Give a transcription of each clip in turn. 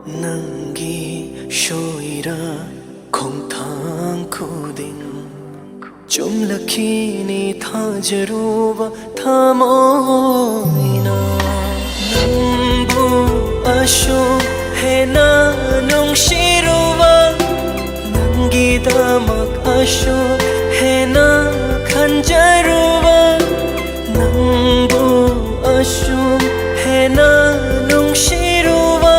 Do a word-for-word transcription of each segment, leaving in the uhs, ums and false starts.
ꯅꯪꯒꯤ ꯁꯣꯏꯔ ꯈꯣꯡꯊꯥꯡ ꯈꯨꯗꯤꯡ ꯆꯨꯝꯂꯛꯈꯤꯅꯤ ꯊꯥꯖꯔꯨꯕ ꯊꯃꯣꯏꯅ꯫ ꯅꯪꯕꯨ ꯑꯁꯨꯛ ꯍꯦꯟꯅ ꯅꯨꯡꯁꯤꯔꯨꯕ, ꯅꯪꯒꯤꯗꯃꯛ ꯑꯁꯨꯛ ꯍꯦꯟꯅ ꯈꯟꯖꯔꯨꯕ, ꯅꯪꯕꯨ ꯑꯁꯨꯛ ꯍꯦꯟꯅ ꯅꯨꯡꯁꯤꯔꯨꯕ,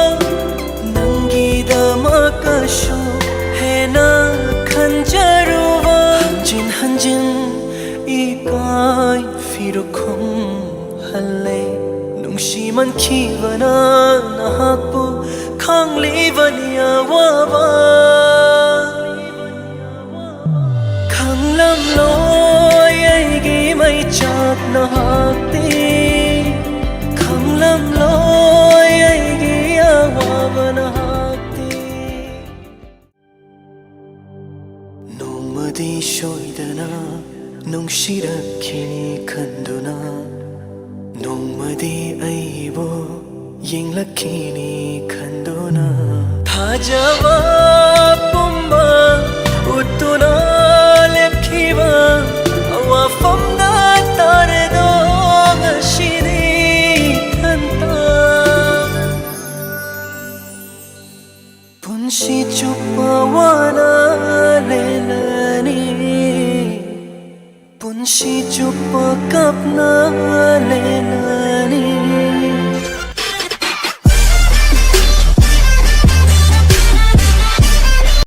ꯅꯪꯒꯤꯗꯃꯛ ꯑꯁꯨꯛ ꯍꯦꯟꯅ ꯈꯟꯖꯔꯨꯕ꯫ ꯍꯟꯖꯤꯟ ꯍꯟꯖꯤꯟ ꯏꯀꯥꯏ ꯐꯤꯔꯨꯛ ꯈꯨꯝꯍꯜꯂꯦ꯫ ꯅꯨꯡꯁꯤꯃꯟꯈꯤꯕꯅ ꯅꯍꯥꯛꯄꯨ ꯈꯪꯂꯤꯕꯅꯤ ꯑꯋꯥꯕ꯫ ꯈꯪꯂꯝꯂꯣꯏ ꯑꯩꯒꯤ ꯃꯩꯆꯥꯛ ꯅꯍꯥꯛꯇꯤ, ꯈꯪꯂꯝꯂꯣꯏ ꯑꯩꯒꯤ ꯑꯋꯥꯕ ꯅꯍꯥꯛꯇꯤ꯫ ꯅꯣꯡꯃꯗꯤ ꯁꯣꯏꯗꯅ ꯅꯨꯡꯁꯤꯔꯛꯈꯤꯅꯤ ꯈꯟꯗꯨꯅ, ꯅꯣꯡꯃꯗꯤ ꯑꯩꯕꯨ ꯌꯦꯡꯂꯛꯈꯤꯅꯤ ꯈꯟꯗꯨꯅ, ꯊꯥꯖꯕ ꯄꯨꯝꯕ ꯎꯠꯇꯨꯅ ꯂꯦꯞꯈꯤꯕ ꯋꯥꯐꯝꯗ ꯇꯥꯔꯦꯗꯣ ꯉꯁꯤꯗꯤ ꯏꯊꯟꯇ꯫ ꯄꯨꯟꯁꯤ ꯆꯨꯞꯄ ꯋꯥꯅ ꯂꯦꯜꯂꯅꯤ, ꯄꯨꯟꯁꯤ ꯆꯨꯞꯄ ꯀꯞꯅ ꯂꯦꯜꯂꯅꯤ꯫